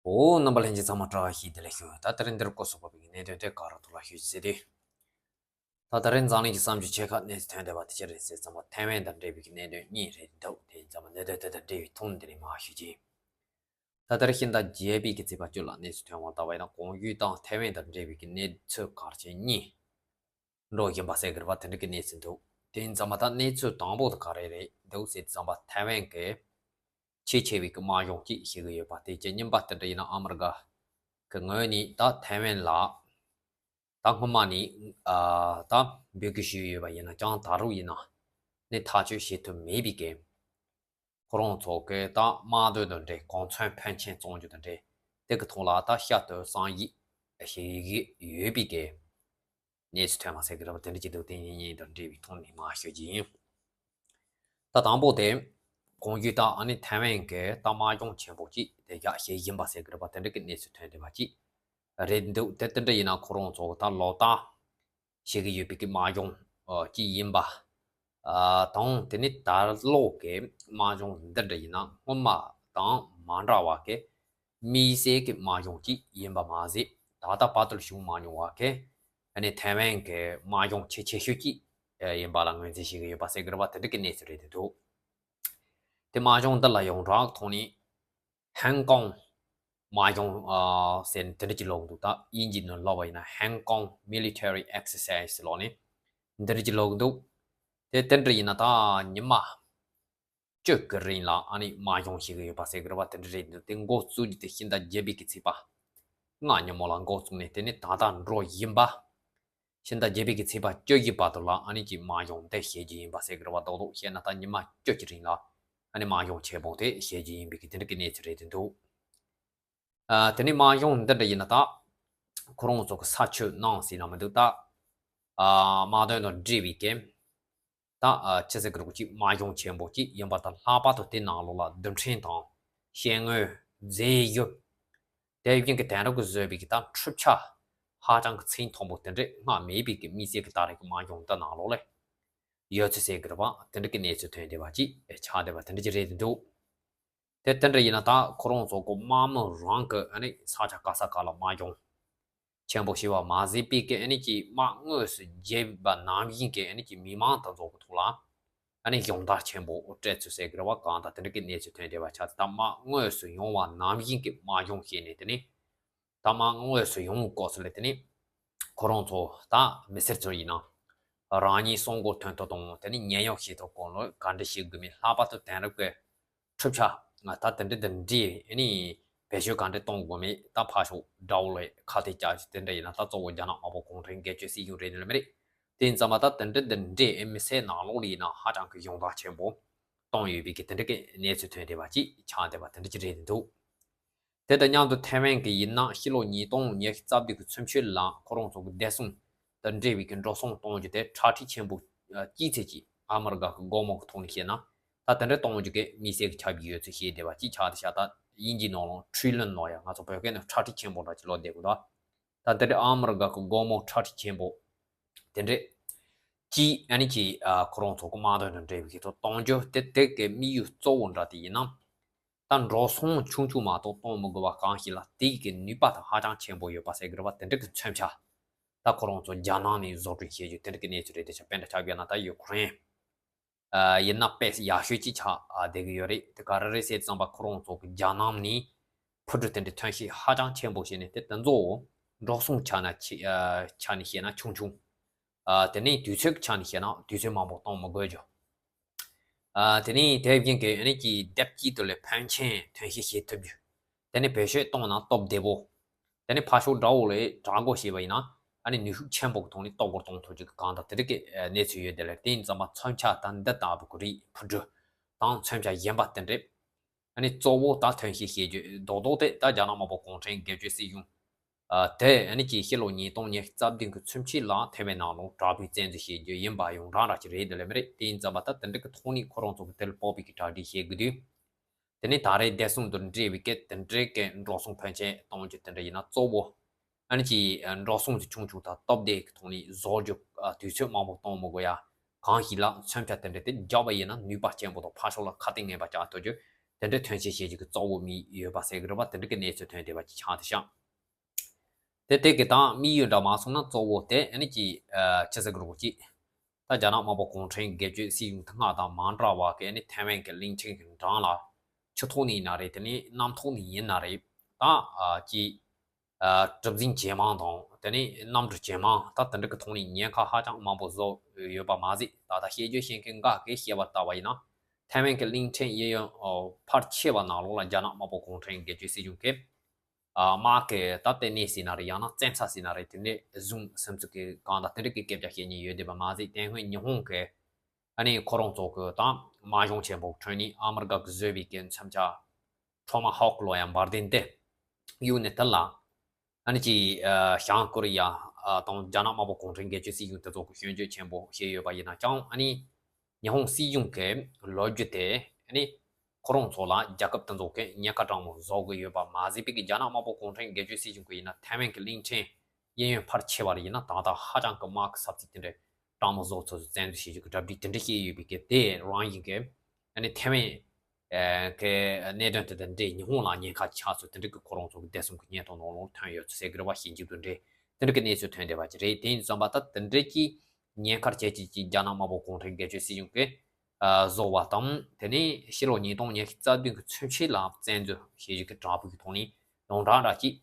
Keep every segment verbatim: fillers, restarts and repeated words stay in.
འོ། རྣམ་པ་ལྷན་རྒྱས་ཚང་མ་བཀྲ་ཤིས་བདེ་ལེགས་ཞུ། ད་དེ་རིང་འདིར་སྐོར་སོགས་པ་བའི་གནད་དོན་དེ་ག་ར་ཐོག་ལ་ཞུ་ཟེར་ཏེ། ད་དེ་རིང་འཛམ་གླིང་གི་བསམ་རྒྱུ་ཆེ་ཁག་གནས་ཚུལ་ཐོན་བསྡད་པ་དེ་ཅི་རེད་ཟེར་ཙམ་པ་ཐའེ་ཝན་དང་འབྲེལ་བའི་གནད་དོན་གཉིས་རེད་འདུག་དེ་ཙམ་པ་གནད་དོན་དེ་དང་འབྲེལ་བའི་ཐོག་ནས་དེ་རིང་མར་ཞུ་རྒྱུ་ཡིན། ད་ལྟར་ཕྱི་ཟླ་བརྒྱད་པའི་གི་ཚེས་པ་བཅུ་ལ་གནས་ཚུལ་ཐོན་པར་ལྟ་བ་ཡིན་ན། གོང་ཞུས་དང་ཐའེ་ཝན་དང་འབྲེལ་བའི་གི་གནས་ཚུལ་གལ་ཆེན་གཉིས་འགྲོ་བཞིན་པ་ཟེར་གི་རེད་པ། དེ་འདྲ་གི་གནས་ཚུལ་འདུག་དེ་ཡིན་ཙམ་པ་ད་གནས་ཚུལ་དང་པོ་དེ་ག་རེ་རེད་འདུག་ཟེར་ཙམ་པ་ཐའེ་ཝན་གི་ཆེས་ཆེ་བའི་གི་དམག་གཞུང་གཅིག་བྱེད་གི་ཡོད་པ་དེ་གཅིག་གཉིས་པ་དེ་འདྲ་ཡིན་ན། ཨ་མི་རི་ཀ་གི་ངོས་ནས་ད་ཐའེ་ཝན་ལ་ད་སྔོན་མ་ནས་ཨ་ད་འབོད་སྐུལ་ཞུས་ཡོད་པ་ཡིན་ན་ཀྱང་། ད་རུང་ཡིན་ན་ནི་ཐག་གཅོད་བྱེད་ཐུབ་མེད་པའི་གི། ཁོ་རང་ཚོ་གི་ད་དམག་དོན་དང་འབྲེལ། གོ་མཚོན་ཕོན་ཆེན་བཙོང་རྒྱུ་དང་འབྲེལ། དེ་གི་ཐོག་ལ་ད་བསྐྱར་དུ་བསམ་གཞིག་བྱེད་ཀྱི་ཡོད་པའི་གི་གནས་ཚུལ་ཐོན་པ་ཟེར་གི་རེད་པ། དེ་འདྲ་ཅིག་འདུག་དེ་གཉིས་གཉིས་དང་འབྲེལ་བའི་ཐོག་ནས་མར་ཞུ་རྒྱུ་ཡིན། ད་དང་པོ་དེ་གོང་ཞུས་ད་ཨ་ནི་ཐའེ་ཝན་གི་ད་དམག་སྦྱོང་ཆེན་པོ་ཅིག་དེ་རྒྱག་བྱེད་བཞིན་པ་ཟེར་གི་རེད་པ། དེ་འདྲ་གི་གནས་ཚུལ་ཐོན་བསྡད་པ་ཅིག་རེད་འདུག་དེ་དེ་འདྲ་ཡིན་ན་ཁོ་རང་ཚོ་ད་ལོ་ལྟར་བྱེད་ཀྱི་ཡོད་པའི་གི་དམག་སྦྱོང་ཨ་ཅིག་ཡིན་པ། ཨ་དང་དེ་ནི་ད་ལོ་གི་དམག་སྦྱོང་འདི་འདྲ་ཡིན་ན་སྔོན་མ་དང་མ་འདྲ་བ་གི་དམིགས་བསལ་གྱི་དམག་སྦྱོང་ཅིག་ཡིན་པ་མ་ཟད། ད་ལྟ་བར་དུ་བྱུང་མ་མྱོང་བ་གི་ཨ་ནི་ཐའེ་ཝན་གྱི་དམག་སྦྱོང་ཆེས་ཆེ་ཤོས་ཅིག་ཡིན་པ་ལ་ངོས་འཛིན་བྱེད་ཀྱི་ཡོད་པ་ཟེར་གྱི་རེད་པ། དེ་འདྲ་གི་གནས་ཚུལ་རེད་འདུག་དེ་དམག་སྦྱོང་འདི་ལ་ཡོངས་གྲགས་ཐོག་ནས་ཧན་ཀོང་དམག་སྦྱོང་ཨ་ཟེར་ནས་དེ་འདྲ་ཅིག་ཀློག་འདུག་ད་དབྱིན་ཇིའི་ནང་ཀློག་པ་ཡིན་ན་Hong Kong Military Exercise ལབ་ནས་འདི་འདྲ་ཅིག་ཀློག་འདུག་དེ་དེ་འདྲ་ཡིན་ན་ད་ཉི་མ་བཅུ་གི་རིང་ལ་ཨ་ནི་དམག་སྦྱོང་བྱེད་ཀྱི་ཡོད་པ་ཟེར་གྱི་རེད་པ། དེ་འདྲ་རེད་འདུག་དེ་འགོ་བཙུགས་རྒྱུ་དེ་ཕྱི་ཟླ་བརྒྱད་པའི་གི་ཚེས་པ་ལྔ་ཉིན་མོ་ལ་འགོ་བཙུགས་ནས། དེ་ནི་ད་ལྟ་འགྲོ་བཞིན་པ། ཕྱི་ཟླ་བརྒྱད་པའི་གི་ཚེས་པ་བཅུ་བཞི་བར་དུ་ལ་ཨ་ནི་ཅིག་དམག་སྦྱོང་དེ་བྱེད་རྒྱུ་ཡིན་པ་ཟེར་གྱི་རེད་པ། རྡོག་རྡོག་བཤད་ན་ད་ཉི་མ་བཅུ་གི་རིང་ལ་ཨ་ནི་དམག་སྦྱོང་ཆེན་པོ་དེ་བྱེད་རྒྱུ་ཡིན་པའི་གི་དེ་འདྲ་གི་གནས་ཚུལ་རེད་འདུག་ཨ་དེ་ནས་དམག་སྦྱོང་འདི་འདྲ་ཡིན་ན་ད་ཁོ་རང་ཚོ་གི་ས་ཆོད་གནང་ཟེར་ན་མི་འདུག་ད་ཨ་དམག་དོན་དང་འབྲེལ་བའི་གི་ད་ཨ་ཅི་ཟེར་གི་རེད། ཅིག་དམག་སྦྱོང་ཆེན་པོ་ཅིག་ཡིན་པ་དང་། ལྷག་པར་དུ་དེ་ནང་ལོགས་ལ་རྡུལ་ཕྲན་དང་ཤེལ་དངོས། རྫས་ཡོད། དེ་བཞིན་གྱི་དེང་རབས་ཀྱིས་བཟོས་པའི་གི་ད་འཕྲུལ་ཆས་ཧ་ཅང་གི་ཚད་མཐོན་པོ་དེ་འདྲས་སྔར་མེད་པའི་གི་དམིགས་བསལ་གྱི་ད་རེས་ཀྱི་དམག་སྦྱོང་འདི་ནང་ལོགས་ལ་ཡོད་ཚུལ་ཟེར་གི་རེད་པ། དེ་འདྲ་གི་གནས་ཚུལ་ཐོན་བསྡད་པ་ཅིག་ཆགས་བསྡད་པ་དེ་འདྲ་ཅིག་རེད་འདུག་དེ་དེ་འདྲ་ཡིན་ན་ད་ཁོ་རང་ཚོ་གི་དམག་མི་རང་གི་ཨ་ནི་ས་ཆ་ག་ས་ག་ལ་དམག་སྦྱོང་ཆེན་པོ་བྱས་པ་མ་ཟད་པའི་གི་ཨ་ནི་ཅིག་དམག་དངོས་སུ་བརྗེས་པ་ནང་བཞིན་གྱི་ཨ་ནི་ཅིག་མི་མང་དེ་ཚོ་གི་ཐོག་ལ་ཨ་ནི་སྦྱོང་བརྡར་ཆེན་པོ་སྤྲད་ཚུལ་ཟེར་གི་རེད་པ། གང་ལྟར་དེ་འདྲ་གི་གནས་ཚུལ་ཐོན་བསྡད་པ་ཆགས་ཏེ། ད་དམག་དངོས་སུ་ཡོང་བ་ནང་བཞིན་གྱི་དམག་སྦྱོང་བྱས་ནས། དེ་ནས་ད་དམག་དངོས་སུ་ཡོང་བའི་སྐབས་སུ་ལ་དེ་ནས་ཁོ་རང་ཚོ་ད་མི་སེར་ཚོ་ཡིན་ན་རང་ཉིད་སྲུང་འཁོར་ཐོན་ཐབས་དང་། དེ་ནས་ཉེན་གཡོལ་བྱེད་ཐབས་སྐོར་ལ་ག་འདྲ་བྱེད་དགོས་མིན། ལྷག་པར་དུ་དེང་རབས་ཀྱི་འཕྲུལ་ཆས་ད་དེ་འདྲ་དང་འབྲེལ་ཨ་ནི་བེད་སྤྱོད་ག་འདྲ་གཏོང་དགོས་མིན། ད་ཕར་ཕྱོགས་དགྲ་བོ་ལ་ཁ་གཏད་བཅག་རྒྱུ་དེ་འདྲ་ཡིན་ན། ད་གཙོ་བོ་རྒྱ་ནག་དམར་པོ་གུང་ཁྲན་སྒེར་གཅོད་སྲིད་གཞུང་རེད་ནི་ལ་མི་རེད། དེ་ཡིན་ཙང་མ་ད་དེ་འདྲ་དང་འབྲེལ་ཨེ་མི་སེར་ནང་ལོགས་ལ་ཡིན་ན་ཧ་ཅང་གི་སྦྱོང་བརྡར་ཆེན་པོ་གཏོང་ཡོད་པའི་གི་དེ་འདྲ་གི་གནས་ཚུལ་ཐོན་བསྡད་པ་ཅིག་ཆགས་བསྡད་པ་དེ་འདྲ་ཅིག་རེད་འདུག་དེ་དང་མཉམ་དུ་ཐའེ་ཝན་གྱི་ཡིན་ན་ཕྱི་ལོ་ཉིས་སྟོང་ཉི་ཤུ་རྩ་བདུན་གྱི་ཚུན་ཆད་ལ་ཁོ་རང་ཚོ་གི་བདེ་སྲུང་དང་འབྲེལ་བའི་གི་འགྲོ་སོང་གཏོང་རྒྱུ་དེ་གྲ་སྒྲིག་ཆེན་པོ་ཨ་སྤྱི་ཚད་ཅིག་ཨ་མི་རི་ཀ་གི་སྒོར་མོ་གི་ཐོག་ནས་བཤད་ན་ད་དེ་འདྲ་གཏོང་རྒྱུ་གི་དམིགས་བསལ་གྱི་ཆགས་ཀྱི་ཡོད་ཚུལ་བཤད་བསྡད་པ་ཅིག་ཆགས་བསྡད་ཤག་ད་དབྱིན་ཇིའི་ནང་ལ་ཁྲི་ལོན་ལབ་ཡ། ང་ཚོ་བོད་སྐད་ནང་གྲ་སྒྲིག་ཆེན་པོ་འདྲ་ཅིག་ལབ་བསྡད་གི་འདུག་ད་དེ་འདྲ་ཨ་མི་རི་ཀ་གི་སྒོར་མོ་གྲ་སྒྲིག་ཆེན་པོ་དེ་འདྲ་ཅིག་ཨ་ནི་ཅིག་ཨ་ཁོ་རང་ཚོ་གི་དམག་དོན་དང་འབྲེལ་བའི་གི་ཐོག་གཏོང་རྒྱུ་དེ། དེ་གི་དམིགས་ཡུལ་གཙོ་བོ་འདྲ་དེ་ཡིན་ན། ད་འགྲོ་སོང་ཆུང་ཆུང་མ་གཏོགས་གཏོང་མི་དགོས་པ་གང་ཞིག་ལ་དེ་གི་ནུས་པ་དང་ཧ་ཅང་ཆེན་པོ་ཡོད་པ་ཟེར་གི་རེད་པ། དེ་འདྲ་གི་མཚོན་ཆ་ད་ཁོ་རང་ཚོ་རྒྱ་ནག་ནས་བཟོ་སྐྲུན་བྱེད་རྒྱུ་དེ་འདྲ་གི་གནས་ཚུལ་རེད། དེ་ཆ་དཔེ་འདྲ་ཆགས་བསྡད་ན་ད་ཡུ་ཀེ་རེན་ཨ་ཡིན་ན་དཔེ་ཡག་ཤོས་ཅིག་ཆགས་ཨ་བསྡད་གི་ཡོད་རེད། དེ་ག་རེ་རེད་ཟེར་ཙམ་པ་ཁོ་རང་ཚོ་གི་རྒྱ་ནག་ནས་འཕུར་གྲུ་དེ་འདྲ་ཐོན་སྐྱེད་ཧ་ཅང་ཆེན་པོ་བྱས་ནས། དེ་དེ་ཚོ་འགྲོ་སོང་ཆ་ནས་ཆེ་ཨ་ཆ་ནས་བཤད་ན་ཆུང་ཆུང་། ཨ་དེ་ནས་དུས་ཚོད་ཀྱི་ཆ་ནས་བཤད་ན་དུས་ཚོད་མང་པོ་གཏོང་མི་དགོས་རྒྱུ། ཨ་དེ་ནས་དེ་བཞིན་གྱི་ཨ་ནི་ཀྱི་སྡེབ་གཅིག་ཏུ་ལས་ཕོན་ཆེན་ཐོན་སྐྱེད་བྱེད་ཐུབ་རྒྱུ། དེ་ནས་བེད་སྤྱོད་གཏོང་ན་སྟོབས་བདེ་པོ། དེ་ནས་ཕར་ཕྱོགས་དགྲ་བོ་ལ་དྲག་རྒོལ་བྱས་པ་ཡིན་ན་ཨ་ནི་ནུས་ཤུགས་ཆེན་པོ་གི་ཐོག་ནས་སྟོབས་སྐོར་གཏོང་ཐུབ་རྒྱུ་གི་གང་དང་དེ་འདྲ་གི་གནས་ཚུལ་ཡོད། དེ་ལས་དེ་ཡིན་ཙམ་པ་མཚོན་ཆ་དང་འདི་ལྟ་བུ་གི་རིགས་འཕུར་གྲུ་དང་མཚོན་ཆ་གཞན་པ་དེ་འདྲས་ཨ་ནི་གཙོ་བོ་ད་ཐོན་སྐྱེད་བྱེད་རྒྱུ་རྡོག་རྡོག་དེ་ད་རྒྱ་ནག་དམར་པོ་གུང་ཁྲན་སྒེར་གཅོད་སྲིད་གཞུང་ཨ་དེ་ཨ་ནི་ཀྱི་ཕྱི་ལོ་ཉིས་སྟོང་ཉི་ཤུ་རྩ་བདུན་གྱི་ཚུན་ཆད་ལ་ཐའེ་ཝན་ནང་ལ་དྲག་པོའི་བཙན་འཛུལ་བྱེད་རྒྱུ་ཡིན་པ་ཡོངས་གྲགས་འདྲ་ཅིག་རེད། དེ་ལས་མི་རེད། དེ་ཡིན་ཙམ་པ་ད་དེ་འདྲ་གི་ཐོག་ནས་ཁོ་རང་ཚོ་གི་དེ་ལ་སྤོབས་པའི་གི་གྲ་སྒྲིག་བྱེད་དགོས་དུས། དེ་ནས་ད་རེས་བདེ་སྲུང་དང་འབྲེལ་བའི་གི་དེ་འདྲའི་གི་འགྲོ་སོང་ཕོན་ཆེན་གཏོང་རྒྱུ་དེ་འདྲ་ཡིན་ན་གཙོ་བོ་ཨ་ནི་ཀྱི་འགྲོ་སོང་ཅིག་ཆུང་ཆུང་དང་སྟོབས་བདེ་གི་ཐོག་ནས་བཟོ་རྒྱུ། ཨ་དུས་ཚོད་མང་པོ་གཏོང་མི་དགོས་ཡ། གང་ཞིག་ལ་མཚོན་ཆ་དེ་འདྲ་དེ་རྒྱག་པ་ཡིན་ན་ནུས་པ་ཆེན་པོ་དང་ཕར་ཕྱོགས་ལ་ཁ་གཏད་ངན་པ་རྒྱག་ཐུབ་རྒྱུ། དེ་འདྲའི་ཐོན་སྐྱེད་བྱེད་རྒྱུ་གི་གཙོ་བོ་དམིགས་ཡོད་པ་ཟེར་གི་རེད་པ། དེ་འདྲ་གི་གནས་ཚུལ་ཐོན་བསྡད་པ་ཅིག་ཆགས་བསྡད་ཤག་དེ་དེ་གི་དང་དམིགས་ཡུལ་འདྲ་མ་སོང་ན་གཙོ་བོ་དེ་ཨ་ནི་ཅི་ཨ་ཅི་ཟེར་གི་རེད་གོ་ཅི། ད་རྒྱ་ནག་དམར་པོ་གུང་ཁྲན་སྒེར་གཅོད་སྲིད་གཞུང་དེ་སྔ་དང་མ་འདྲ་བ་གི་ཨ་ནི་ཐའེ་ཝན་གི་གླིང་ཕྲན་གི་འགྲམ་ལ་ཆུ་ཐོག་ནས་ཡིན་ན་རེད། དེ་ནས་གནམ་ཐོག་ནས་ཡིན་ན་རེད། ད་ཨ་ཅི་ཨ་གྲུ་གཟིངས་ཇེ་མང་དང་དེ་ནས་གནམ་གྲུ་ཇེ་མང་ད་དེ་འདྲ་གི་ཐོག་ནས་ཉེན་ཁ་ཧ་ཅང་མང་པོ་བཟོ་ཡོད་པ་མ་ཟད། ད་ལྟ་བཤད་རྒྱུ་བཤད་མཁན་འགའ་གིས་བཤད་པ་ལྟ་བ་ཡིན་ན་ཐའེ་ཝན་གི་གླིང་ཕྲན་གཡས་གཡོན་ཨོ་ཕལ་ཆེ་བ་ནང་ལོགས་ལ་རྒྱ་ནག་དམར་པོ་གུང་ཁྲན་སྒེར་གཅོད་སྲིད་གཞུང་གིས་ཨ་དམག་གི་ད་ལྟེ་གནས་ཟེར་ན་རེད། ཡང་ན་བཙན་ས་ཟེར་ན་རེད། དེ་འདྲས་བཟུང་སེམས་ཚུགས་ཀྱི་གང་ལྟར་དེ་འདྲས་ཀྱི་སྐད་ཆ་བཤད་མཁན་ཡོད་བསྡད་པ་མ་ཟད། དེ་སྔོན་ཉི་ཧོང་གི་ཨ་ནི་ཁོ་རང་ཚོ་གི་ད་དམག་སྦྱོང་ཆེན་པོ་ཁྲོད་ནས་ཨ་མི་རི་ཀ་གི་བཟོས་པའི་གི་མཚོན་ཆ་ཁྲོ་མ་ཧོག་ལོ་ཡང་འབར་མདེལ་འདི་གཡུགས་ནས་དེ་ལ་ཨ་ནི་ཅི་ཨ་བྱང་ཀོ་རི་ཡ་ཨ་དང་རྒྱ་ནག་དམར་པོ་གུང་ཁྲན་སྒེར་གཅོད་སྲིད་གཞུང་དེ་ཚོ་གི་སྐྱོན་བརྗོད་ཆེན་པོ་བྱས་ཡོད་པ་ཡིན་ན་ཀྱང་། ཨ་ནི་ཉི་ཧོང་སྲིད་གཞུང་གི་ལོ་རྒྱུས་དེ་ཨ་ནི་ཁོ་རང་ཚོ་ལ་རྒྱལ་ཁབ་དེ་ཚོ་གི་ཉེན་ཁ་གྲངས་མང་བཟོ་གི་ཡོད་པ་མ་ཟད་པའི་གི་རྒྱ་ནག་དམར་པོ་གུང་ཁྲན་སྒེར་གཅོད་སྲིད་གཞུང་གི་ཡིན་ན་ཐའེ་ཝན་གི་གླིང་ཕྲན་གཡས་གཡོན་ཕལ་ཆེ་བ་ལ་ཡིན་ན་ད་ལྟ་ཧ་ཅང་གི་དམག་གི་ས་ཚིགས་དེ་འདྲའི་གྲངས་མང་བཟོ་ཚོད་བཙན་འཛུལ་བྱེད་རྒྱུ་གི་གྲ་སྒྲིག་དེ་འདྲ་བྱས་ཡོད་པའི་གི་དེ་རང་ཡིན་གི་ཨ་ནི་ཐའེ་ཝན་ཨ་གི་གནད་དོན་དེ་དང་འབྲེལ་ཉི་ཧོང་ལ་ཉེན་ཁ་ཆགས་ཚུལ་དེ་འདྲ་གི་ཁོ་རང་ཚོ་གི་བདེ་སྲུང་གི་བརྙན་ཐུང་ནང་ལོགས་ཐོན་ཡོད་ཚུལ་ཟེར་གི་རེད་བ། ཞིབ་འཇུག་དང་འབྲེལ་དེ་འདྲ་གི་གནས་ཚུལ་ཐོན་བསྡད་པ་ཅིག་རེད། དེ་ཡིན་ཙམ་པ་ད་དེ་འདྲ་གི་ཉེན་ཁར་བྱས་ཀྱི་ཅིག་རྒྱ་ནག་དམར་པོ་གུང་ཁྲན་སྒེར་གཅོད་སྲིད་གཞུང་གི་ཨ་བཟོ་བ་དང་། དེ་ནས་ཕྱི་ལོ་ཉིས་སྟོང་ཉི་ཤུ་རྩ་བདུན་གི་ཚུན་ཆད་ལ་བཙན་འཛུལ་བྱེད་རྒྱུ་གི་དྲག་པོ་གི་ཐོག་ནས་ཡོངས་གྲགས་འདྲ་ཅིག་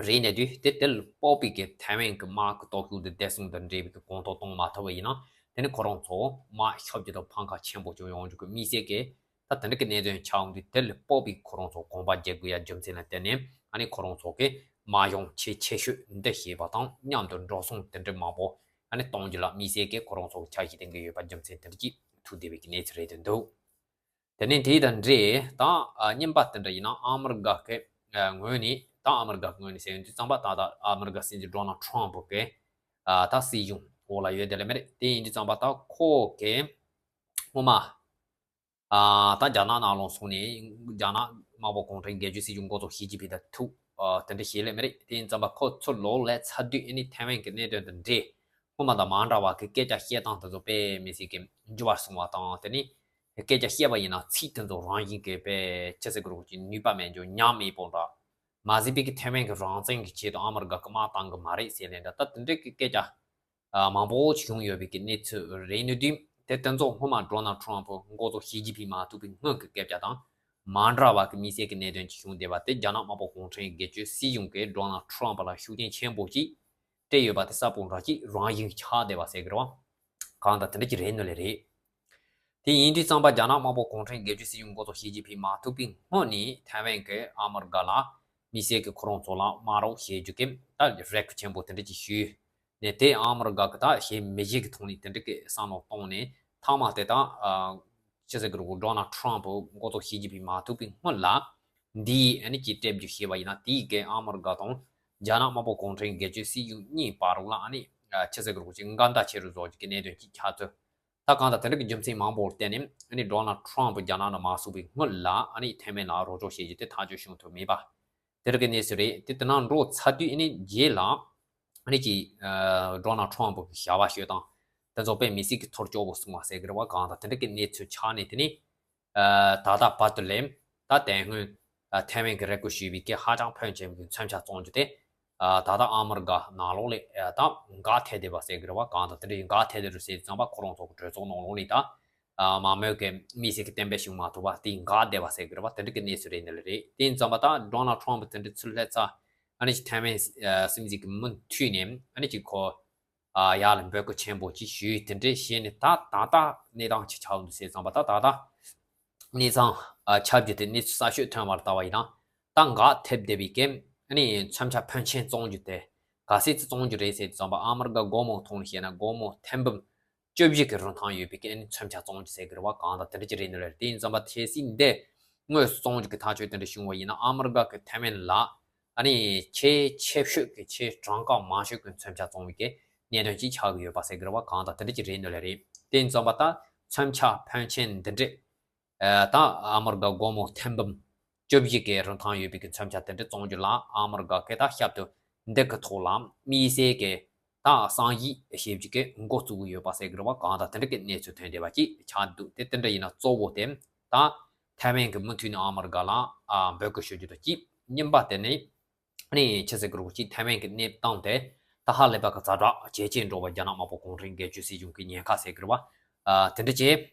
རེད་ནས་དུས་དེ་དེ་ལ་དཔག་པའི་གི་ཐའེ་ཝན་གི་དམག་གི་སྟོབས་ཤུགས་དེ་བདེ་སྲུང་དང་འབྲེལ་བའི་གི་གོང་མཐོར་གཏོང་མ་ཐུབ་པ་ཡིན་ན་དེ་ནི་ཁོ་རང་ཚོ་དམག་ཁྱབ་རྒྱ་དང་ཕམ་ཁ་ཆེན་པོ་བྱུང་ཡོང་རྒྱུ་གི་དམིགས་བསལ་གི་ད་དེ་འདྲ་གི་གནད་དོན་ཆགས་འོང་དུས་དེ་ལ་དཔག་པའི་ཁོ་རང་ཚོ་གོམ་པ་རྒྱག་དགོས་ཡ་རྒྱུ་མཚན་ལ་བརྟེན་ནས་ཨ་ནི་ཁོ་རང་ཚོ་གི་དམག་སྦྱོང་ཆེས་ཆེ་ཤོས་འདི་བྱས་པ་དང་མཉམ་དུ་འགྲོ་སོང་དེ་འདྲ་མང་པོ་ཨ་ནི་གཏོང་རྒྱུ་ལ་དམིགས་བསལ་གི་ཁོ་རང་ཚོ་གི་འཆར་གཞི་གཏན་འཁེལ་ཡོད་པ་རྒྱུ་མཚན་དེ་འདྲ་གྱིས་ཐུག་བསྡད་པའི་གི་གནས་ཚུལ་རེད་དེ་འདུག་དེ་ནས་དེ་དང་འབྲེལ་ད་ཨ་རྙིང་པ་དེ་འདྲ་ཡིན་ན་ཨ་མི་རི་ཀ་གི་ཨ་ངོས་ནས་ད་ཨ་མི་རི་ཀ་ངོས་ནས་ཟེར་ཡོང་དུས་ཙམ་པ་ད་ད་ཨ་མི་རི་ཀ་སྲིད་འཛིན་ཌོ་ནལ་ཊམ་པ་གི་ཨ་ད་སྲིད་གཞུང་འོག་ལ་ཡོད་དེ་ལ་མེད་རེད། དེ་ཡིན་དུས་ཙམ་པ་ད་ཁོ་གི་སྔོན་མ་ཨ་ད་རྒྱ་ནག་ནང་ལོགས་སོང་ནས་རྒྱ་ནག་དམར་པོ་གུང་ཁྲན་སྒེར་གཅོད་སྲིད་གཞུང་འགོ་ཚུགས་ཞི་ཅིན་ཕིང་དང་ཐུག་ཨ་དེ་འདྲ་བྱས་ལ་མེད་རེད། དེ་ཡིན་ཙམ་པ་ཁོ་ཚུར་ལོག་སླེབས་ཚར་དུས་ཨ་ནི་ཐའེ་ཝན་གི་གནད་དོན་དང་འབྲེལ་སྔོན་མ་དང་མ་འདྲ་བ་གི་སྐད་ཆ་བཤད་སྟངས་དེ་ཚོ་དཔེ་མི་སྲིད་གི་འགྱུར་བ་སོང་བ་དང་། དེ་ནི་སྐད་ཆ་བཤད་པ་ཡིན་ན་ཚིག་དེ་ཚོ་རང་བཞིན་གི་དཔེ་ཅི་ཟེར་དགོས་རེད་གོ་ཅིག་ནུས་པ་མེད་འགྱོ་ཉམས་མེད་པོ་འདྲ། མ་ཟད་པའི་གི་ཐའེ་ཝན་གི་རང་བཙན་གི་ཆེད་དུ་ཨ་མི་རི་ཀ་གི་དམག་བཏང་གི་མ་རེད་ཟེར་ལེ་འདྲ་ད་དེ་འདྲའི་གི་སྐད་ཆ་ཨ་མང་པོ་ཞིག་བྱུང་ཡོད་པའི་གི་གནས་ཚུལ་རེད་ནི་དུས། དེ་དེ་ཚོ་སྔོན་མ་ཌོ་ནལ་ཊམ་པ་འགོ་ཚུགས་ཞི་ཅིན་ཕིང་མ་ཐུག་པའི་སྔོན་གི་སྐད་ཆ་དང་མ་འདྲ་བ་གི་དམིགས་བསལ་གི་གནད་དོན་ཅིག་བྱུང་བསྡད་པ་དེ་རྒྱ་ནག་དམར་པོ་གུང་ཁྲན་སྒེར་གཅོད་སྲིད་གཞུང་གིས་ཌོ་ནལ་ཊམ་པ་ལ་ཤུགས་རྐྱེན་ཆེན་པོ་ཅིག་སྤྲད་ཡོད་པ་དེ་གསལ་པོ་འདྲ་ཅིག་རང་བཞིན་གྱིས་ཆགས་བསྡད་པ་ཟེར་གི་རེད་བ། གང་ལྟར་དེ་འདྲ་ཅིག་རེད་ནི་ལེ་རེད། དེ་ཡིན་དུས་ཙམ་པ་རྒྱ་ནག་དམར་པོ་གུང་ཁྲན་སྒེར་གཅོད་སྲིད་གཞུང་འགོ་ཚུགས་ཞི་ཅིན་ཕིང་མ་ཐུག་པའི་སྔོན་ནས་ཐའེ་ཝན་གྱིས་ཨ་མི་རི་ཀ་ལ་དམིགས་བསལ་གྱི་ཁོ་རང་ཚོ་ལ་དམག་རོགས་བྱེད་རྒྱུ་གི་ད་རེ་སྐུལ་ཆེན་པོ་དེ་འདྲ་ཅིག་ཞུས་ནས། དེ་ཨ་མི་རི་ཀ་གི་ད་བྱེད་མི་བྱེད་ཀྱི་ཐོག་ནས་དེ་འདྲ་གི་བསམ་བློ་བཏང་ནས་མཐའ་མ་དེ་ད་ཨ་ཅི་ཟེར་གི་རེད་གོ་ཌོ་ནལ་ཊམ་པ་འགོ་ཚུགས་ཞི་ཅིན་ཕིང་མ་ཐུག་པའི་སྔོན་ལ་འདིའི་ཨ་ནི་ཅིག་སྤྲད་རྒྱུ་བྱས་པ་ཡིན་ན་དེའི་གི་ཨ་མི་རི་ཀ་དང་རྒྱ་ནག་དམར་པོ་གུང་ཁྲན་སྒེར་གཅོད་སྲིད་གཞུང་གཉིས་བར་ལ་ཨ་ནི་ཨ་ཅི་ཟེར་གི་རེད་གོ་ཅིག་འགལ་ཟླ་ཆེ་རུ་བཟོ་རྒྱུ་གི་གནད་དོན་ཅིག་ཆགས་ཚུལ། ད་གང་ལྟར་དེ་འདྲ་གི་རྒྱུ་མཚན་མང་པོར་བརྟེན་ནས་ཨ་ནི་ཌོ་ནལ་ཊམ་པ་རྒྱ་ནག་ནང་མ་སོང་བའི་སྔོན་ལ་ཨ་ནི་ཐའེ་ཝན་ལ་རོགས་སྐྱོར་བྱེད་རྒྱུ་དེ་ཐག་གཅོད་བྱུང་ཐུབ་མེད་པ། དེ་འདྲ་གི་གནས་ཚུལ་རེད། དེ་དེ་ནང་འགྲོ་ཚར་དུས་ཨ་ནི་རྗེས་ལ་ཨ་ནི་ཅིག་ཨ་ཌོ་ནལ་ཊམ་པ་གི་བྱ་བ་ཤོད་སྟངས་དེ་ཚོ་དཔེ་མི་སྲིད་ཀྱི་ཐོར་སྐྱོ་བོ་སོང་བ་ཟེར་གི་རེད་བ། གང་ལྟར་དེ་འདྲ་གི་གནས་ཚུལ་ཆགས་ནས་དེ་ནི། ཨ་ད་ལྟ་བར་དུ་ལས་ད་དེ་སྔོན་ཨ་ཐའེ་ཝན་གྱི་རེ་སྐུལ་ཞུས་པའི་གི་ཧ་ཅང་ཕོན་ཆེན་པོའི་མཚོན་ཆ་བཙོང་རྒྱུ་དེ་ཨ་ད་ལྟ་ཨ་མི་རི་ཀ་ནང་ལོགས་ལས་ཨ་ད་འགག་ཐལ་བསྡད་པ་ཟེར་གི་རེད་བ། གང་ལྟར་དེ་འདྲ་ཡིན་འགག་ཐལ་བསྡད་རེད་ཟེར་དུས་ཙམ་པ་ཁོ་རང་ཚོ་གི་གྲོས་ཚོགས་ནང་ལོགས་ནས་ད་ཨ་མང་མོས་ཀྱི་དམིགས་བསལ་གྱི་གཏན་འབེབས་ཞིག་མ་ཐུབ་པ་དེ་འགག་བསྡད་པ་ཟེར་གི་རེད་བ། དེ་འདྲ་གི་གནས་ཚུལ་རེད་འདི་ལ་རེད། དེ་ཡིན་ཙམ་པ་ད་ཌོ་ནལ་ཊམ་པ་དེ་འདྲ་ཚུར་སླེབས་ཚར་ཨ་ནི་ཅིག་ཐའེ་ཝན་ཨ་སྲིད་འཛིན་གྱི་མུ་མཐུད་ནས་ཨ་ནི་ཅིག་ཁོ། ཨ་ཡར་ལ་འབོད་སྐུལ་ཆེན་པོ་ཅིག་ཞུས། དེ་འདྲས་བྱས་ནས་ད་ད་ལྟ་གནས་སྟངས་ཅི་ཆགས་འདུག་ཟེར་ཙམ་པ་ད་ད་ལྟ་གནས་སྟངས་ཨ་ཆགས་རྒྱུ་དེ་གནས་ཚུལ་གསར་ཤོས་ཐོན་པར་ལྟ་བ་ཡིན་ན་ད་འགག་ཐེབས་བསྡད་པའི་གི་ཨ་ནི་མཚོན་ཆ་ཕོན་ཆེན་བཙོང་རྒྱུ་དེ་ག་ཚད་ཅིག་བཙོང་རྒྱུ་རེད་ཟེར་ཙམ་པ་ཨ་མི་རི་ཀ་སྒོར་མོ་ཐོག་ནས་བཤད་ན་སྒོར་མོ་ཐེར་འབུམ་བཅུ་བཞི་གི་རིན་ཐང་ཡོད་པའི་གི་ཨ་ནི་མཚོན་ཆ་བཙོང་རྒྱུ་ཟེར་གི་རེད་བ། གང་ལྟར་དེ་འདྲ་ཅིག་རེད་འདུག་ལ། དེ་ཡིན་ཙམ་པ་གལ་སྲིད་འདི་དངོས་སུ་བཙོང་རྒྱུ་གི་ཐག་གཅོད་དེ་འདྲ་བྱུང་བ་ཡིན་ན་ཨ་མི་རི་ཀ་གི་ཐའེ་ཝན་ལ། ཨ་ནི་ཆེས་ཆེ་ཤོས་ཀྱི་ཆེས་གྲངས་ཀ་མང་ཤོས་ཀྱི་མཚོན་ཆ་བཙོང་བའི་གི་གནད་དོན་ཅིག་ཆགས་ཀྱི་ཡོད་པ་ཟེར་གི་རེད་བ། གང་ལྟར་དེ་འདྲ་ཅིག་རེད་འདུག་ལེ་རེད། དེ་ཡིན་ཙམ་པ་ད་མཚོན་ཆ་ཕོན་ཆེན་འདི་འདྲས་ཨ་ད་ཨ་མི་རི་ཀ་སྒོར་མོ་ཐེར་འབུམ་བཅུ་བཞི་གི་རིན་ཐང་ཡོད་པའི་གི་མཚོན་ཆ་དེ་འདྲས་བཙོང་རྒྱུ་ལ་ཨ་མི་རི་ཀ་གི་ད་ཞབས་ཏོག་འདི་གི་ཐོག་ལ་དམིགས་བསལ་གི་ད་གསང་ཡིག་ཞེ་པོ་ཅིག་གི་འགོ་བཙུགས་ཀྱི་ཡོད་པ་ཟེར་གི་རེད་བ། གང་ལྟར་དེ་འདྲ་གི་གནས་ཚུལ་ཐོན་བསྡད་པ་ཅིག་ཆགས་འདུག་དེ་དེ་འདྲ་ཡིན་ན་གཙོ་བོ་དེ་ད་ ཐའེ་ཝན་གྱིས་མུ་མཐུད་ནས་ཨ་མི་རི་ཀ་ལ་ཨ་འབོད་སྐུལ་ཞུ་རྒྱུ་དང་གཅིག། གཉིས་པ་དེ་ནི་ཨ་ནི་ཆི་ཟེར་གྱི་རེད་གཅིག། ཐའེ་ཝན་གྱི་གནས་སྟངས་དེ་ད་ཧ་ལས་པ་གི་ཛ་དྲག་ཇེ་ཆེར་འགྲོ་བ་རྒྱ་ནག་དམར་པོ་གུང་ཁྲན་སྒེར་གཅོད་སྲིད་གཞུང་གི་ཉེན་ཁ་ཟེར་གྱི་རེད་བ། ཨ་དེ་འདྲ་བྱས།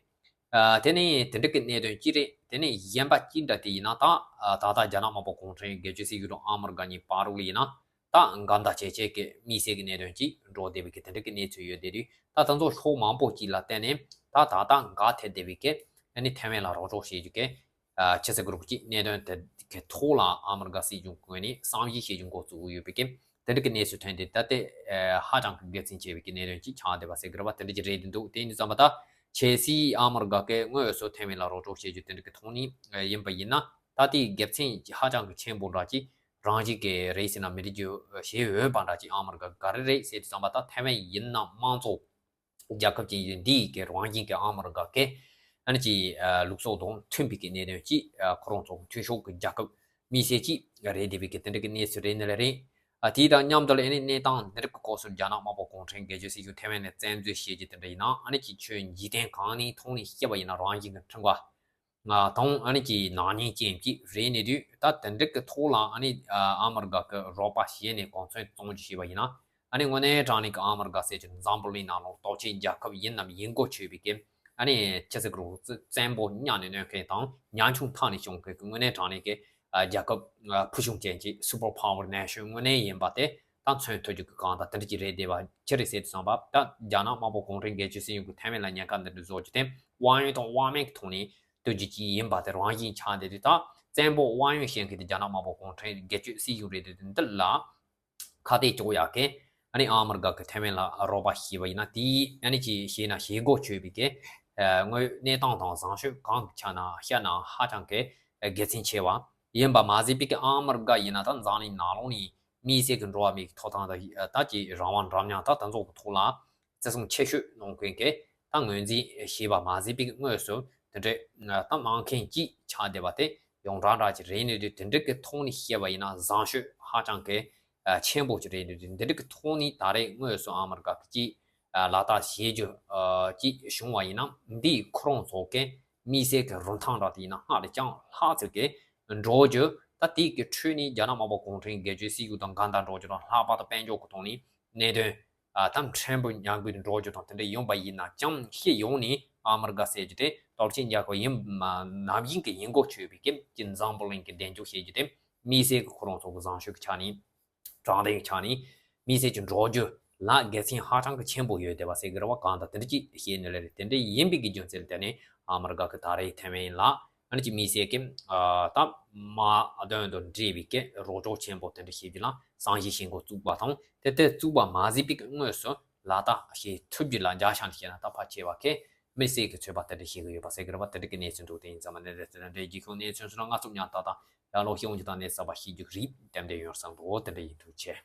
ཨ་དེ་ནི་དེ་འདྲ་གི་གནད་དོན་གཅིག་རེད། དེ་ནི་གཞན་པ་གཅིག་འདྲ་དེ་ཡིན་ན་ད་ཨ་ད་ལྟ་རྒྱ་ནག་དམར་པོ་གུང་ཁྲན་སྒེར་གཅོད་སྲིད་གཞུང་དང་ཨ་མི་རི་ཀ་གཉིས་བར་ལ་ཡིན་ན། ད་འགལ་ཟླ་ཆེ་ཆེ་གི་དམིགས་བསལ་གྱི་གནད་དོན་ཅིག་འགྲོ་བསྡད་པའི་གི་དེ་འདྲ་གི་གནས་ཚུལ་ཡོད་བསྡད་དུས། ད་ད་ཚོ་ཕྱོགས་མང་པོ་ཅིག་ལ་བརྟེན་ནས་ད་ད་ལྟ་འགལ་ཐེབས་བསྡད་པའི་གི་ཨ་ནི་ཐའེ་ཝན་ལ་རོགས་སྐྱོར་བྱེད་རྒྱུ་གི་ཨ་ཆི་ཟེར་གྱི་རེད་གཅིག། གནད་དོན་དེ་གི་ཐོག་ལ་ཨ་མི་རི་ཀ་སྲིད་གཞུང་གི་ངོས་ནས་བསམ་གཞིག་བྱེད་རྒྱུ་འགོ་བཙུགས་ཡོད་པའི་གི་དེ་འདྲ་གི་གནས་ཚུལ་ཐོན་ཏེ། ད་དེ་ཨ་ཧ་ཅང་གི་འགལ་རྐྱེན་ཆེ་བའི་གི་གནད་དོན་ཅིག་ཆགས་བསྡད་པ་ཟེར་གྱི་རེད་བ། དེ་འདྲ་ཅིག་རེད་བསྡད་འདུག། དེ་ཡིན་དུས་ཙམ་པ་ད་གལ་སྲིད་ཨ་མི་རི་ཀ་གི་དངོས་སུ་ཐའེ་ཝན་ལ་རོགས་སྐྱོར་བྱེད་རྒྱུ་དེ་འདྲ་གི་ཐོག་ནས་ཡིན་པ་ཡིན་ན། ད་དེའི་འགལ་རྐྱེན་ཧ་ཅང་གི་ཆེན་པོ་འདྲ་ཅིག་རང་བཞིན་གྱིས་རེད་ཟེར་ན་མི་འགྲིག་རྒྱུ་ཞིག་ཡོད་པ་འདྲ་ཅིག། ཨ་མི་རི་ཀ་ག་རེ་རེད་ཟེར་དུས་ཙམ་པ་ད་ཐའེ་ཝན་ཡིན་ན་དམངས་གཙོ་རྒྱལ་ཁབ་ཅིག་ཡིན་དུས། འདིའི་གི་རང་བཞིན་གྱི་ཨ་མི་རི་ཀ་གི་ཨ་ནི་ཅིག་ཨ་ལུགས་སྲོལ་དང་མཐུན་པའི་གི་གནད་དོན་ཅིག། ཨ་ཁོ་རང་ཚོ་མཐུན་ཕྱོགས་ཀྱི་རྒྱལ་ཁབ་དམིགས་བསལ་ཅིག་རེད་བསྡད་པའི་གི་དེ་འདྲ་གི་གནས་ཚུལ་རེད་ནི་ལ་རེད། ཨ་དེ་དང་མཉམ་དུ་ལ་ཨ་ནི་གནས་སྟངས་འདི་འདྲ་གི་སྐབས་སུ་རྒྱ་ནག་དམར་པོ་གུང་ཁྲན་སྒེར་གཅོད་སྲིད་གཞུང་ཐའེ་ཝན་ནས་བཙན་འཛུལ་བྱེད་རྒྱུ་དེ་འདྲ་ཡིན་ན། ཨ་ནི་ཅིག་ཆོས་འཇིག་རྟེན་གང་ནས་ཐོག་ནས་བཤད་པ་ཡིན་ན་རང་བཞིན་གྱི་ཁྲིམས་འགལ་ང་དང་ཨ་ནི་ཅིག་ནག་ཉེས་ཅན་ཅིག་རེད་ནི་དུས། ད་དེ་འདྲ་གི་ཐོག་ལ་ཨ་ནི་ཨ་ཨ་མི་རི་ཀ་གི་རོགས་པ་བྱས་ནས་གོ་མཚོན་བཙོང་རྒྱུ་བྱས་པ་ཡིན་ན། ཨ་ནི་དངོས་གནས་དྲང་གནས་ཀྱི་ཨ་མི་རི་ཀ་ཟེར་གྱི་འཛམ་བུ་གླིང་ནང་ལོགས་སྟོབས་ཆེན་རྒྱལ་ཁབ་ཡིན་ནམ་ཡིན་དགོས་ཆོད་པའི་གི་ཨ་ནི་ཆི་ཟེར་གྱི་རེད་གཅིག། བཙན་པོ་མཉམ་ནས་གནོན་མཁན་དང་ཉམ་ཆུང་མཐའ་ནས་སྐྱོང་མཁན་གྱི་དངོས་གནས་དྲང་གནས་ཀྱི་ཨ་རྒྱལ་ཁབ་ཨ་ཕུལ་བྱུང་ཅན་གྱི་super power nation དངོས་གནས་ཡིན་པ་དེ་ད་མཚོན་ཐུབ་རྒྱུ་གི་གང་ལྟར་དེ་འདྲ་ཅིག་རེད་བསྡད་པ་ཅི་རེད་ཟེར་དུས་ཙམ་པ། ད་རྒྱ་ནག་དམར་པོ་གུང་ཁྲན་སྒེར་གཅོད་སྲིད་གཞུང་གིས་ཐའེ་ཝན་ལ་ཉེན་ཁ་འདི་འདྲ་བཟོ་རྒྱུ་དེ་དབང་ཡོད་དང་དབང་མེད་ཀྱི་ཐོག་ནས་གཏོང་རྒྱུ་ཅིག་ཡིན་པ་དེ་རང་བཞིན་ཆགས་བསྡད་དུས། ད་བཙན་པོ་དབང་ཡོད་བྱེད་མཁན་དེ་རྒྱ་ནག་དམར་པོ་གུང་ཁྲན་སྒེར་གཅོད་སྲིད་གཞུང་རེད་དེ། འདི་ལ་ཁ་གཏད་གཅོག་ཡག་གི་ཨ་ནི་ཨ་མི་རི་ཀ་གིས་ཐའེ་ཝན་ལ་རོགས་པ་བྱས་པ་ཡིན་ན། དེ་ཨ་ནི་ཅིག་བྱས་ན་བྱེད་དགོས་ཆོད་པའི་གི་ཨ་དངོས་ཡོད་གནས་སྟངས་དང་བཟང་སྤྱོད་གང་གི་ཆ་ནས་བཤད་ན་ཧ་ཅང་གི་དགེ་མཚན་ཆེ་བ་ཡིན་པ་མ་ཟད་པའི་གི་ཨ་མི་རི་ཀ་ཡིན་ན་ད་འཛམ་གླིང་ནང་ལོགས་ནས་དམིགས་བསལ་གྱི་འགྲོ་བ་མིའི་ཐོབ་ཐང་དང་ད་ཅིག་རང་དབང་འདྲ་མཉམ་ད་ད་ཚོ་གི་ཐོག་ལ་བརྩི་སྲུང་ཆེ་ཤོས་གནང་མཁན་གྱི་ད་ངོས་འཛིན་བྱས་པ་མ་ཟད་པའི་དངོས་སུ་དེ་འདྲའི་ད་གནང་མཁན་གཅིག་ཆགས་བསྡད་པ་དེ་ཡོངས་གྲགས་འདྲ་ཅིག་རེད་ནི་དུས། དེ་འདྲ་གི་ཐོག་ནས་བཤད་པ་ཡིན་ན་བཟང་སྤྱོད་ཧ་ཅང་གི་ཆེན་པོ་ཅིག་རེད་ནི་དུས། དེ་འདྲ་གི་ཐོག་ནས་ད་རེས་དངོས་སུ་ཨ་མི་རི་ཀ་གིས་ཅིག་ལག་བསྟར་བྱེད་རྒྱུ་ཅིག་བྱུང་བ་ཡིན་ན། འདིས་ཁོ་རང་ཚོ་གི་དམིགས་བསལ་གྱི་རིན་ཐང་འདྲ་དེ་ཡིན་ན་སྔར་ལས་ཀྱང་ལྷག་ཙམ་གྱི་འགྲོ་རྒྱུ། ད་དེ་གི་ཁྲོད་ནས་རྒྱ་ནག་དམར་པོ་གུང་ཁྲན་སྒེར་གཅོད་སྲིད་གཞུང་དང་འགལ་ཟླ་འགྲོ་རྒྱུ་དང་། ལྷག་པར་དུ་དཔལ་འབྱོར་གྱི་ཐོག་ནས་གནད་དོན་ཨ་ད་ཕྲན་བུ་ཉམས་རྒུད་དུ་འགྲོ་རྒྱུ་དང་དེ་འདྲ་ཡོང་པ་ཡིན་ན་ཅང་སྤྱི་ཡོངས་ནས་ཨ་མི་རི་ཀ་ཟེར་རྒྱུ་དེ་སྟོབས་ཆེན་རྒྱལ་ཁབ་ཡིན་ནམ་ཡིན་གི་ཡིན་དགོས་ཆོད་པའི་གི་ཅིག་འཛམ་བུ་གླིང་གི་གདེང་འཇོག་བྱེད་རྒྱུ་དེ་དམིགས་བསལ་གྱི་ཁོ་རང་ཚོ་གི་བཟང་སྤྱོད་ཀྱི་ཆ་ནས། དྲང་བདེན་གྱི་ཆ་ནས་དམིགས་བསལ་གྱི་འགྲོ་རྒྱུ་ལ་དགེ་མཚན་ཧ་ཅང་གི་ཆེན་པོ་ཡོད་བསྡད་པ་ཟེར་གི་རེད་བ། གང་ལྟར་དེ་འདྲ་ཅིག་བཤད་ནི་ལ་རེད། དེ་འདྲ་ཡིན་པའི་གི་རྒྱུ་མཚན་ལ་བརྟེན་ནས་ཨ་མི་རི་ཀ་གིས་ད་རེས་ཐའེ་ཝན་ལ་ཨ་ནི་ཅིག་དམིགས་བསལ་གྱི་ཨ་ད་དམག་དོན་དང་འབྲེལ་བའི་གི་རོགས་སྐྱོར་ཆེན་པོ་དེ་འདྲ་བྱེད་རྒྱུ་ལ་བསམ་གཞིག་བྱེད་འགོ་བཙུགས་པ་དང་། དེ་ལྟར་བཙུགས་པ་མ་ཟད་པའི་གི་དངོས་སུ་ལག་བསྟར་བྱེད་ཐུབ་རྒྱུ་ལ་འཇའ་ཤར་བཤད་ན་ད་ཕལ་ཆེ་བ་གིས་དམིགས་བསལ་གྱི་ཚོད་དཔག་དེ་འདྲ་བྱེད་ཀྱི་ཡོད་པ་ཟེར་གི་རེད་བ། དེ་འདྲ་གི་གནས་ཚུལ་འདུག། དེ་ཡིན་ཙང་མ་ནས་དེ་འདྲ་རྒྱལ་ཁྱོན་གནས་ཚུལ་སོགས་ལ་ང་ཚོ་ཉམས་ཐག་དང་ཡར་ལོ་ཤེས་ཡོང་རྒྱུ་དང་གནས་ཚུལ་པ་ཤེས་རྒྱུ་རེད། དེ་འདྲ་ཡིན་འདུག། དེ་འདྲ་ཡིན་འདུག་ཆེ།